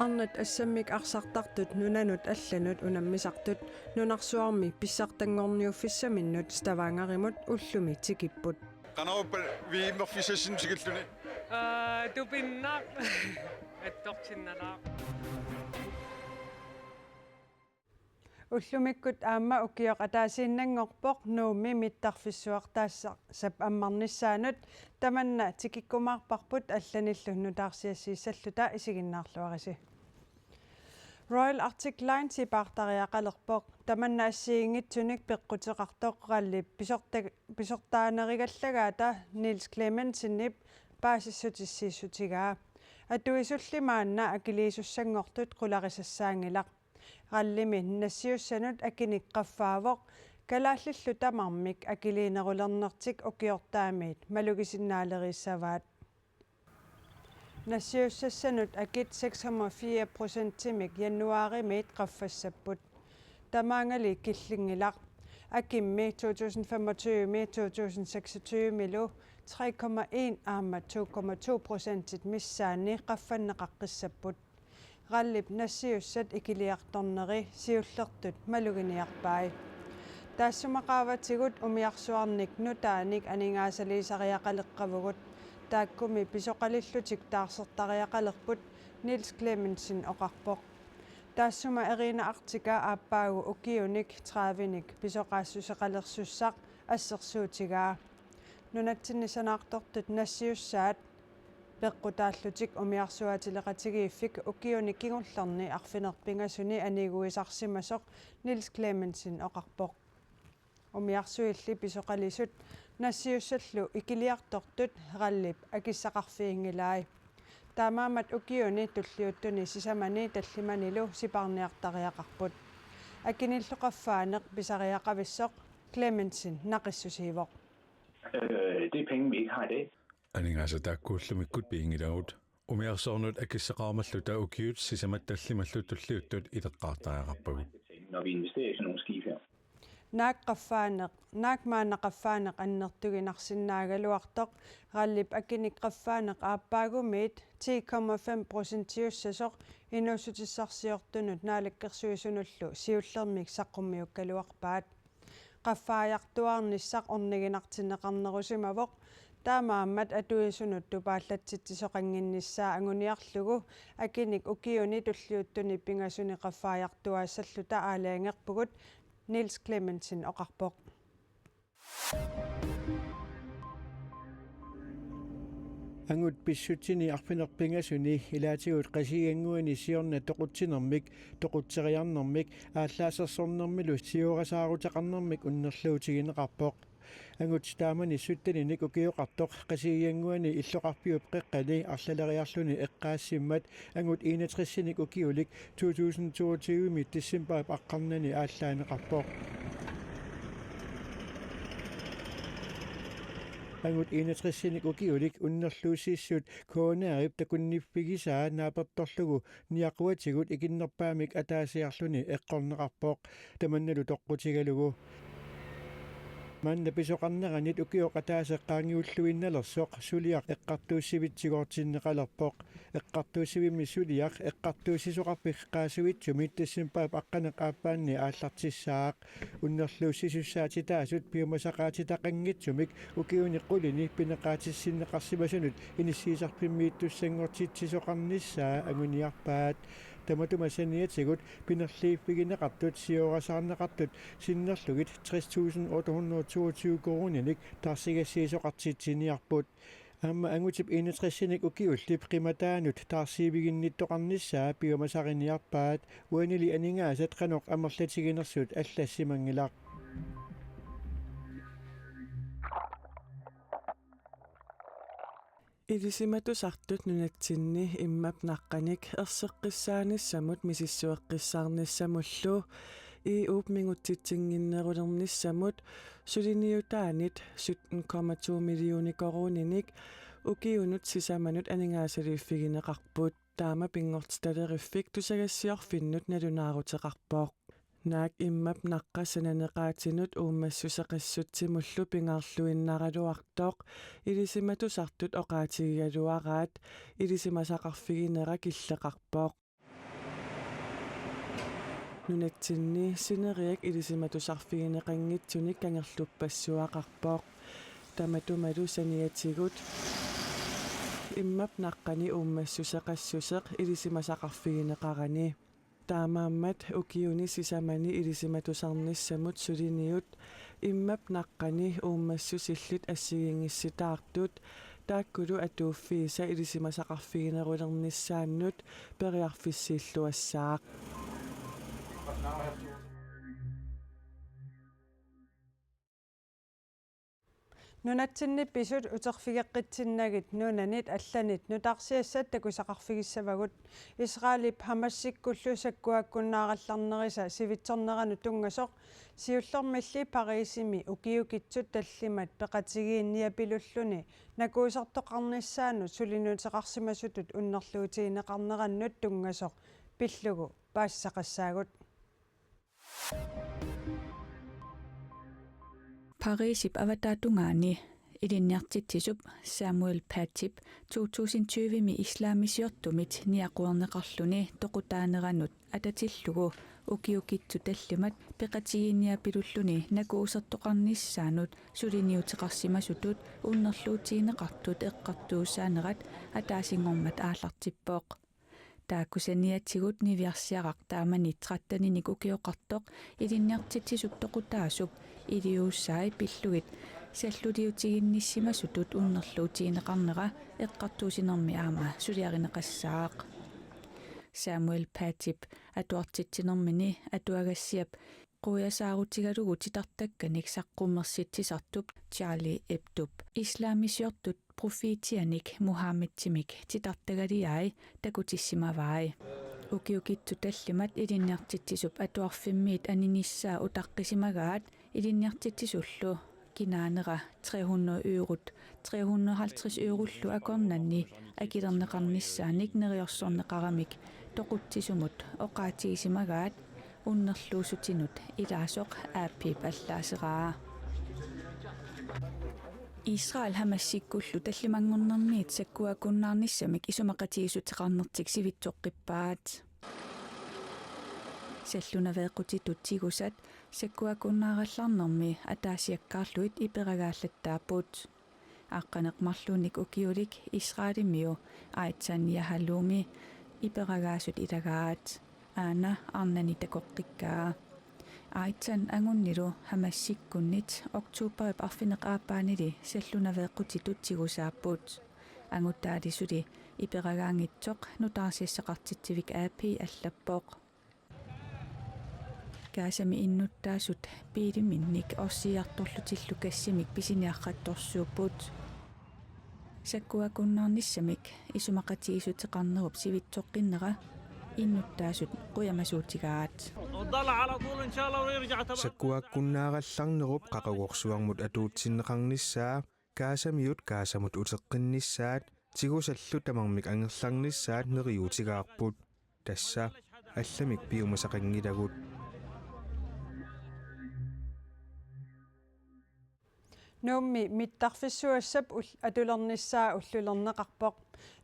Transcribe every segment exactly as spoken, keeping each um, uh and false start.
Arnat assammik arsartartut nunanut allanut unammisartut nunarsuarmi pissartanngorniuffissaminnut Stavangerimut ullumi tikipput. Qanoq V M-erfissassinnik tikilluni? Aa, tupinnaq. Attortinnalaaq. Ullumikkut aamma ukioq ataasiinnanngorpoq Nuummi mittarfissuartaassap ammarnissaanut, tamanna tikikkumaarparput allanillu nutaarsiassiissalluta, isiginnaarluarisi. Royal Arctic Line sipaartariaqalerpoq. Tamanna assigiinngitsunik peqquteqartoq RAL-ip pisorta-, pisortaanerigallagaata Niels Clemmensenip paasissutissiissutigaa. Atuisulli maanna akiliisussanngortut qularisassaanngilaq. RAL-imi nassiussanut akinik qaffaavoq, kalaallillu tamarmik akiliinerulernertik ukiortaamiit malugisinnaaleriissavaat. Nassiussassanut akit seks komma fire procentimik januaarimiit qaffassapput. Tamaangali killinngilaq. Akimmi to tusind femogtyve-mi to tusind seksogtyve-milu tre komma en aamma to komma to procentit missaanni qaffanneqaqqissapput. RAL-ip nassiussat ikiliartorneri siullertut maluginiarpai. Taassuma qaavatigut umiarsuarnik nutaanik aningaasaliisariaqaleqqavugut. Taakkumi pisoqalillutik taarsertariaqalerput, Niels Clemmensen oqarpoq. Taassuma Arena Arctica aappaagu ukiunik tredivenik pisoqaassuseqalersussaq assersuutigaa. Nunatsinni sanaartortut nassiussaat peqqutaallutik umiarsuaatileqatigiiffik ukiuni kingullerni arfineq-pingasuni aniguisarsimasoq Niels Clemmensen oqarpoq. Umiarsuilli pisoqalisut nassiussallu ikiliartortut RAL-ip akissaqarfiginngilai. Taamaammat ukiuni tulliuttuni sisamani tallimanilu sipaarniartariaqarput. Akinillu qaffaaneq pisariaqavissoq Clemmensen naqissusiivoq. Øh, det er penge, vi ikke har i dag. Aningaasat taakku ullumikkut piginngilagut. Umiarsuarnut akissaqarumalluta ukiut sisamat tallimallu tulliuttut ileqqaartariaqarpagut. Når vi investerer i sådan nogle skibe her. Naak qaffaaneq, naak maanna qaffaaneq annertuginarsinnaagaluartoq, RAL-ip akinik qaffaaneq aappaagumiit ti komma fem procentiussasoq inuussutissarsiortunut naalakkersuisunullu siullermik saqqummiukkaluarpaat. Qaffaajartuaarnissaq orniginartinneqarnerusimavoq, taamaammat atuisunut tupaallatsitsisoqannginnissaa anguniarlugu akinik ukiuni tulliuttuni pingasuni qaffaajartuaassalluta aalajangerpugut, Niels Clemmensen oqarpoq. Angut pissutsini arfineq-pingasuni ilaatigut Qasigiannguani siorna toqutsinermik, toqutseriarnermik, aallaasersornermilu siorasaaruteqarnermik unnerluutigineqarpoq. Angut taamani sytteninik ukioqartoq Qasigiannguani illoqarfiup qeqqani arlaleriarluni eqqaassimmat angut enogtresinik ukiulik to tusind toogtyve-mi decembarip aqqarnani aallaaneqarpoq. Angut enogtresinik ukiulik unnerluussissut K N R-ip takunniffigisaa naapertorlugu niaquatigut ikinnerpaamik ataasiarluni eqqorneqarpoq, tamannalu toqqutigalugu. Manna pisoqarneranit ukioq ataaseq qaangiulluinnalersoq suliaq eqqartuussivitsigoortinneqalerpoq. Eqqartuussivimmi suliaq eqqartuussisoqarfik qaasuitsumi decembarip aqqaneq-aappaanni aallartissaaq. Unnerluussisussaatitaasut piumasaqaatitaqanngitsumik ukiuni qulini pineqaatissinneqarsimasunut inissiisarfimmiittussanngortitsisoqarnissaa anguniarpaat. Tamatuma saniatigut pinerliiffigineqartut siorasaarneqartut sinnerlugit tres tusind otte hundrede toogtyve koruuninik taarsigassiisoqartitsiiniarput. Aamma angutip enogtresinik ukiullip qimataanut taarsiiviginnittoqarnissaa piumasariniarpaat, uanili aningaasat qanoq amerlatiginersut allassimanngilaq. Ilisimatusartut nunatsinni immap naqqanik erseqqissaanissamut misissueqqissaarnissamullu E U-p mingutsitsinnginnerulernissamut suliniutaanit sytten komma to millioner koruuninik ukiunut sisamanut aningaasaliiffigineqarput. Taama pinngortitaleriffik tusagassiorfinnut nalunaaruteqarpoq. Naak immap naqqap sananeqaatinut uummassuseqassutsimullu pingaarluinnaraluartoq ilisimatusartut oqaatigigaluaraat, ilisimasaqarfiginera killeqarpoq. Nunatsinni sineriak ilisimatusarfigineqanngitsunik kangerluppassuaqarpoq. Tamatumalu saniatigut immap naqqani uummassuseqassuseq ilisimasaqarfigineqarani. Taamaammat ukiuni sisamani ilisimatusarnissamut suliniut immap naqqani uummassusillit assigiinngissitaartut taakkulu atuuffiisa ilisimasaqarfiginerulernissaannut periarfissiilluassaaq. Nunatsinni pisut uterfigeqqitsinnagit nunanit allanit nutaarsiassat takusaqarfigissavagut. Israelip Hamasikkullu sakkuakkunnaarallarnerisa sivitsorneranut tunngasoq siullermilli Parisimi ukiukitsut tallimat peqatigiinniapilulluni nakuusartoqarnissaannut suliniuteqarsimasutut unnerluutigineqarnerannut tunngasoq pillugu paasisaqassaagut. Parisip avataatungaani ilinniartitsisup Samuel Patip to tusind tyve-mi islamisiortumit niaquerneqarluni toqutaaneranut atatillugu ukiukitsut tallimat peqatigiinniapilulluni nakuusartoqarnissaannut suliniuteqarsimasutut unnerluutigineqartut eqqartuussaanerat ataasinngormat aallartippoq. Taakku saniatigut niviarsiaraq taamani tretteninik ukioqartoq ilinniartitsisup toqutaasup iliuusai pillugit salluliutiginnissimasutut unnerluutigineqarnera eqqartuussinermi aamma suliarineqassaaq. Samuel Patip atuartitsinermini atuagassiap quiasaarutigalugu titartakkanik saqqummersitsisartup Charlie Hebdop islamisiortut profiitianik Muhammedimik titartagaliai takutissimavai. Ukiukitsut tallimat ilinniartitsisup atuarfimmiit aninissaa utaqqisimagaat ilinniartitsisullu kinaanera tre hundrede eurot, tre hundrede halvtreds eurollu akornanni akilerneqarnissaanik neriorsorneqaramik toqutsisumut oqaatigisimagaat unnerluussutinut ilaasoq A P-p allaaseraa. Israel Hamasikkullu tallimanngornermiit sakkuakkunnaarnissamik isumaqatigiissuteqarnertik sivitsoqqippaat. Sallunaveeqqutitut tigusat sakkuakkunnaarallarnermi ataasiakkaarlugit iperagaallattaapput. Aqqaneq-marlunnik ukiulik Israelimiu Aitan Yahalumi iperagaasut ilagaat. Aana arnani takoqqikkaa. Aitan angunnilu Hamasikkunnit oktobarip arfineq-aappaanili sallunaveeqqutitut tigusaapput. Angutaali suli iperagaanngitsoq nutaarsiassaqartitsivik A P allappoq. Gazami innuttaasut biiliminnik orsiiartorlutillu gassimik pisiniarrattorsuupput. Sakkuakkunnaarnissamik isumaqatigiissuteqarnerup sivitsoqqinnera innuttaasut qujamasuutigaat. Sakkuakkunnaarallarnerup qaqugorsuarmut atuutsinneqarnissaa Gazamiut Gazamut uteqqinnissaat tigusallu tamarmik angerlarnissaat neriuutigaarput. Tassa allamik piumasaqanngilagut. Nuummi mittarfissuassap ul-, atulernissaa ullulerneqarpoq.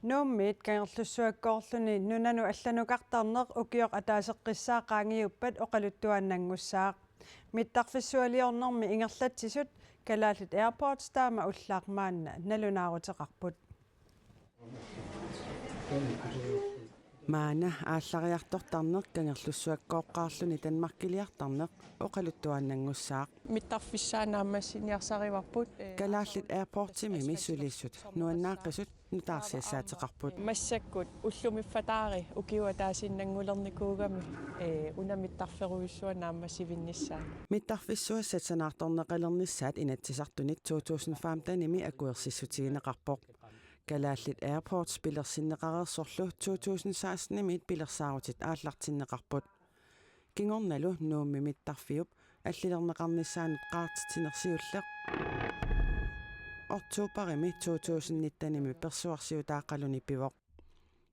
Nuummiit Kangerlussuakkoorluni nunanut allanukartarneq ukioq ataaseqqissaaq qaangiuppat oqaluttuaannanngussaaq. Mittarfissualiornermi ingerlatsisut Kalaallit Airports taama ullaaq maanna nalunaaruteqarput. Maanna aallariartortarneq Kangerlussuakkooqqaarluni Danmarkiliartarneq oqaluttuaannanngussaaq. Mittarfissaa naammassiniarsarivarput, ee, Kalaallit Airportimimi sulissut nuannaaqisut nutaarsiassaateqarput. Massakkut ullumiffattaari ukiup ataasiinnanngulernikuugami, ee, una mittarferujussuaq naammassivinnissaa. Mittarfissuassat sanaartorneqalernissaat Inatsisartunit to tusind femtenimi akuersissutigineqarpoq. Kalaallit Airports pilersinneqareersorlu to tusind sekstenimiit pilersaarutit aallartinneqarput. Kingornalu Nuummi mittarfiup allilerneqarnissaanut qaartitsineq siulleq oktobarimi to tusind nittenimi persuarsiutaaqaluni pivoq.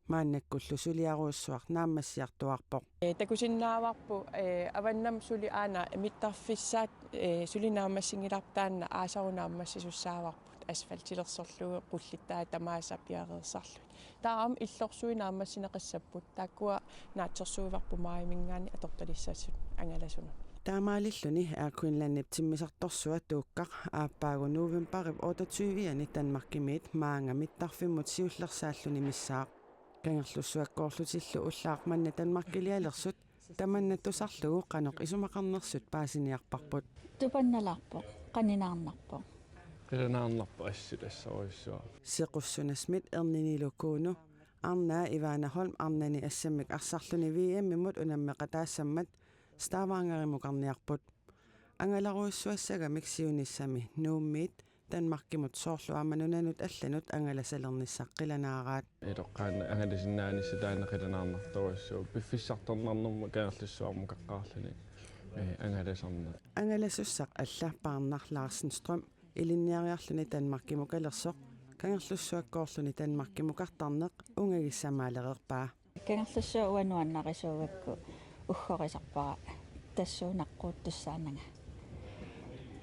Maannakkullu suliarujussuaq naammassiartuaarpoq. Ee, takusinnaavarput, ee, avannamut suli aana mittarfissaat, ee, suli naammassinngilarput taanna aasaru naammassisussaavarput. Asfaltilersorlugu qullittaa tamaasa piareersarlugit. Taava aamma illorsuit naammassineqassapput. Taakkua naatsorsuivarput maajimiinngaanniit atortalissasut angalasunut. Taamaalilluni Air Greenlandip timmisartorsua Tuukkaq aappaagu novembarip otteogtyve-ani Danmarkimiit maanga mittarfimmut siullersaalluni missaaq. Kangerlussuakkoorlutillu ullaaq manna Danmarkilialersut tamanna tusarlugu qanoq isumaqarnersut paasiniarparput. Tupannalaarpoq, qaninaarnarpoq. Qilanaarnarpoq assut assorujussuaq. Sequssunasmit erninilu Kuno, arnaa Ivana Holm arnani assammik arsarluni V M-imut unammeqataassammat Stavangerimukarniarput. Angalarujussuassagamik siunissami Nuummiit Danmarkimut soorlu aamma nunanut allanut angalasalernissaq qilanaaraat. Eroqqaanna angalasinnaanissaa taanna qilanaarnartorujussuuvoq piffissartornarnermut Kangerlussuarmukaqqaarluni, eh, angalasarneq. Angalasussaq alla Parnar Larsen Strøm ilinniariarluni Danmarkimukalersoq Kangerlussuakkoorluni Danmarkimukartarneq ungagissamaalereerpaa. Kangerlussuaq uanga nuannarisuugakku uggorisarpara tassuunaqquuttussaananga.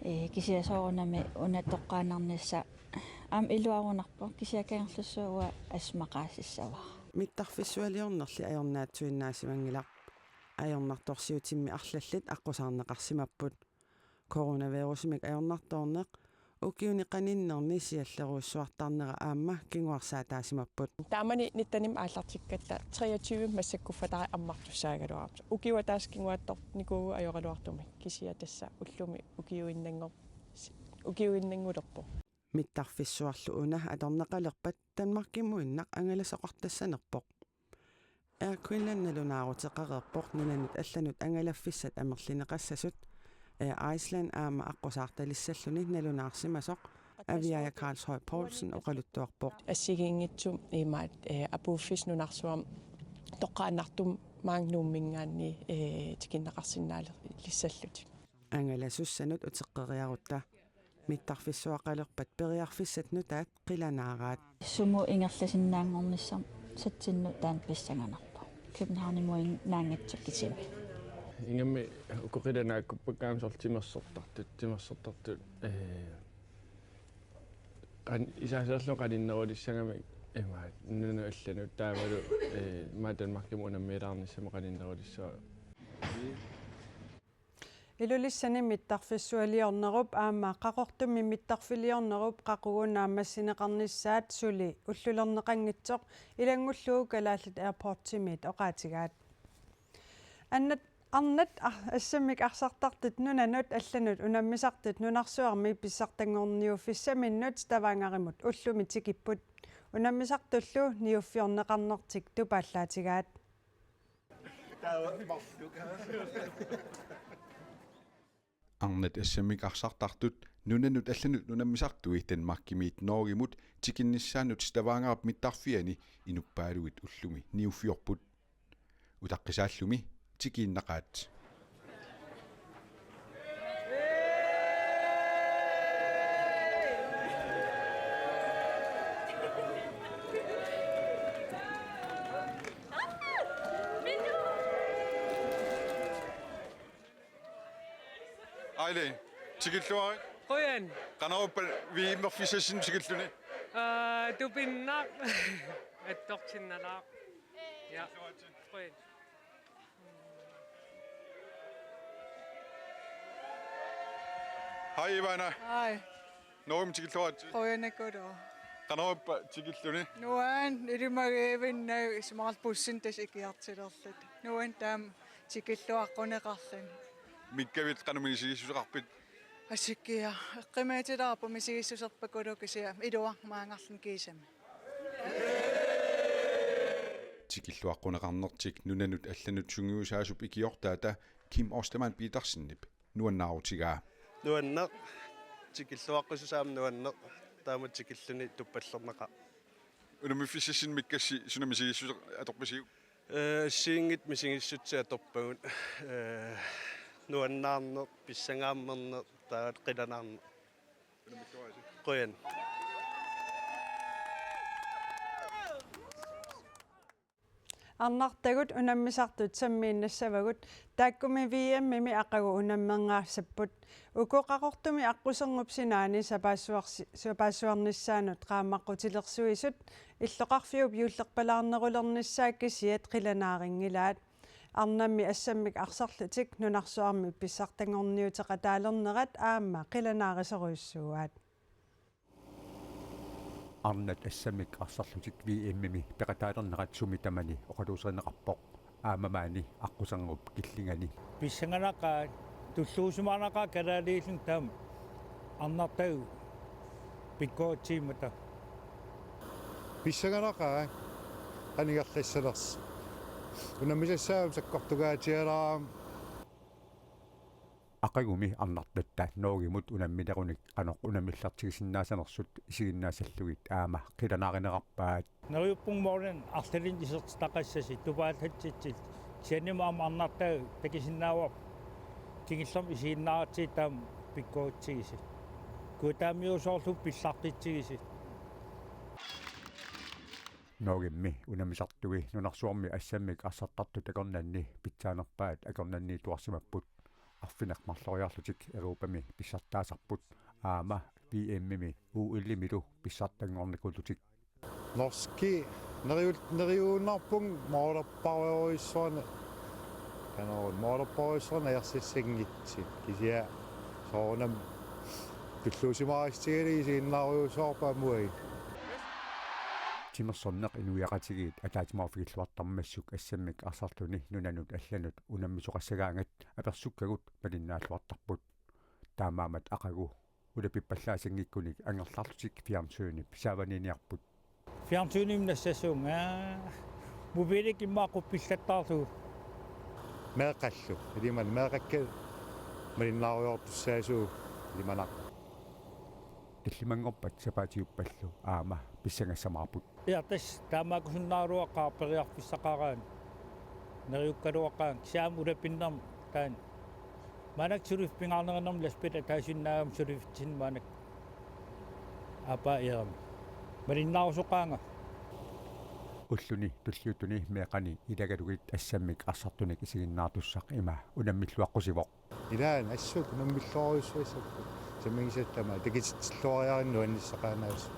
Ee, kisianni soorunami una toqqaannarnissaq aamma iluarunarpoq, kisianni Kangerlussuaq uanga assut maqaasissavara. Mittarfissualiornerli ajornaatsuinnaasimanngilaq. Ajornartorsiutimmi arlallit aqqusaarneqarsimapput. Coronavirusimik ajornartoorneq ukiuni qaninnerni siallerujussuartarnera aamma kinguarsaataasimapput. Taamani nittenimi aallartikkatta treogtyve massakkuffataartut ammartussaagaluarput. Ukioq ataaseq kinguaattoornikuuvoq ajoraluartumik, kisianni tassa ullumi ukiuinnanngor-, ukiuinnanngulerpoq. Mittarfissuarlu una atorneqalerpat Danmarkimuinnaq angalasoqartassanerpoq. Air Greenland nalunaaruteqareerpoq nunanut allanut angalaffissat amerlineqassasut, Air Iceland aamma aqqusaartalissalluni nalunaarsimasoq Aviaja Karlshøj Poulsen oqaluttuarpoq. Assigiinngitsut imaat, eh, apuuffissat nunarsuarmi toqqaannartumik maanga Nuumminngaanniit, eh, tikinneqarsinnaalissallutik. Angalasussanut uteqqeriarutta. Mittarfissuaqalerpat periarfissat nutaat qilanaaraat. Sumut ingerlasinnaanngornissaa satsinnut taanna pissanganarpoq. Københavnimuinnaanngitsoq kisimi. Ingammik uku qilanaakkuppakkami soorlu timersortartut, timersortartut, eh, qan-, isaaserlu qaninnerulissagamik imaat, nunanut allanut taavalu, eh, imaat Danmarkimut unammilaarnissamut qaninnerulissaaq. Ilulissani mittarfissualiornerup aamma Qaqortumi mittarfiliornerup qaqugu naammassineqarnissaat suli ullulerneqanngitsoq ilanngullugu Kalaallit Airportsimiit oqaatigaat. Annat, arnat ar-, assammik arsartartut nunanut allanut unammisartut nunarsuarmi pissartanngorniuffissaminnut Stavangerimut ullumi tikipput. Unammisartullu niuffiorneqarnertik tupaallaatigaat. Arnat assammik arsartartut nunanut allanut unammisartui Danmarkimiit Norgemut tikinnissaannut Stavangerip mittarfiani inuppaaluit ullumi niuffiorput. Utaqqisaallumi tikiinnaqaat. Aili, tikilluarit. Qujan. Qanoruppat V M-erfissassinnik tikilluni? Aa, tupinnaq. Attortinnalaaq. Ja. Qujan. Hej, Ivana. Hej. Norgemut tikilluaritsi. Qujanaqaaq. Qanoruppat tikilluni? Nuann', ilimagivinnagu, isumaqarpunga bussinut tassa ikiartulerluta. Nuann' taama tikilluaqquneqarluni. Mikkavit qanoq misigissuseqarpit? Asikkiaq, eqqumiitilaarpoq misigissuserpakuluunniit kisianni iluarmanngilarluni kiisami. Tikilluaqquneqarnertik nunanut allanut sungiusaasup ikiortaata Kim Ostermann Petersenip nuannaarutigaa. Nuanneq, tikilluaqqusussaq aamma nuanneq, taama tikilluni tuppallernaqaaq. Unammiffissassinnut mikkassi suna misigissuseq atorpisiuk? Ee, assigiinngitsut misigissutsit atorpagut. Ee, nuannaarneq, pissangaammerneq, taava qilanaarneq. Qujan. Arnartagut unammisartut sammiinnassavagut, taakkumi V M-imi aqagu unammernaassapput. Uku Qaqortumi aqquserngup sinaani sapaassuarsi-, sapaassuarnissaanut qaammaqqutilersuisut illoqarfiup juullerpalaarnerulernissaa kisiat qilanaarinngilaat. Arnammi assammik arsarlutik nunarsuarmi pissartanngorniuteqataalernerat aamma qilanaarisorujussuuaat. Arnat assammik arsarlutik V M-imi peqataalernerat sumi tamani oqaluuserineqarpoq, aamma maani aqquserngup killingani. Pissanganaqaaq, tulluusimaarnaqaaq kalaaliilluni taama arnartagut pikkoritsigimmat. Pissanganaqaaq, qanigallissanersoq. Unammisassaammat sakkortugaatialaarami. Aqagumi arnartatta Norgemut unamminerunik qanoq unammillertigisinnaasanersut isiginnaassallugit aamma qilanaarineqarpaat. Neriuppunga målini arlalinnik isertitaqassasi tupaallatsitsillugu. Kisiannimi aamma arnartagut takusinnaavarput kingullermik isiginnaaratsigit taama pikkoritsigisi. Kuutaamiusoorlugu pillartitsigisi. Norgemmi unammisartui nunarsuarmi assammik arsartartut akornanni pitsaanerpaat akornanniittuarsimapput. Arfineq-marloriarlutik Europami pissartaasarput, aamma V M-imi O L-imilu pissartanngornikuullutik. Norski neriu-, neriuunnarpunga målerparujussuarni. Kanoorun målerparujussuarni arsassanngitsoq. Kisianni soorunami tulluusimaarissutigalugu isiginnaarujussuarput amuagu. Timersorneq inuiaqatigiit ataatsimoorfigilluartarmassuk assammik arsarluni nunanut allanut unammisoqassagaangat apersukkagut malinnaalluartarput. Taamaammat aqagu ulapippallaasanngikkunik angerlarlutik fjernsynip saavaniiniarput. Fjernsynimi nassassuunga. Mobilikka immaqa quppillattaarlugu. Meeqqallu. Iliman meeqqakka malinnaarujoortussaasugut ilimanaq. Tallimanngorpat sapaatiuppallu aamma pissangassamaarput. Ja, tassa taamaakkusunnaagaluaqaaq periarfissaqaraanni. Neriukkaluaqaanga kisianni ulapinnermi taanna. Maannakkut suliffik pingaarnerinermi lastbil ataasinnaagami suliffitsinnut maannakkut aappaa eerammik. Malinnaarusoqaanga. Ulluni tulliuttuni meeqqani ilagalugit assammik arsartunik isiginnaartussaq ima unammilluaqqusivoq. Ilaanni assut unammilluarujussuassapput. Sammigisatta aamma takutitsilluariarluni nuannissaqaannaasoq.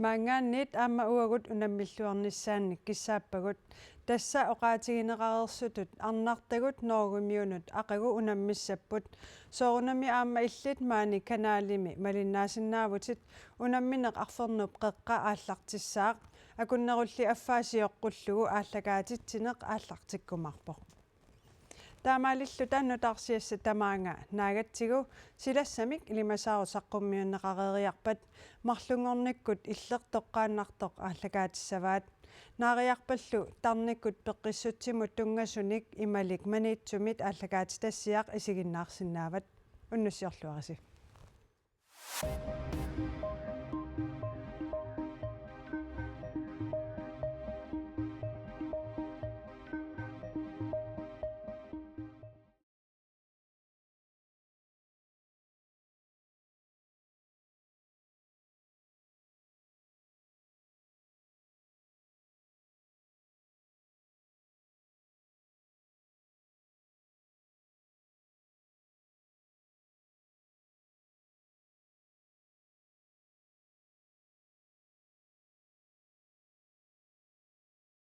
Maanngaanniit aamma uagut unammilluarnissaannik kissaappagut. Tassa oqaatigineqareersutut arnartagut Norgemiunut aqagu unammissapput. Soorunami aamma illit maani kanalimi malinnaasinnaavutit. Unammineq arfernup qeqqa aallartissaaq. Akunnerulli affaa sioqqullugu aallakaatitsineq aallartikkumaarpoq. Taamaalilluta nutaarsiassat tamaanga naagatsigu, silassamik ilimasaarut saqqummiunneqareeriarpat marlunngornikkut illeq toqqaannartoq aallakaatissavaat. Naariarpallu tarnikkut peqqissutsimut tunngasunik imalik Maniitsumit aallakaatitassiaq isiginnaarsinnaavat. Unnussiorluarisi.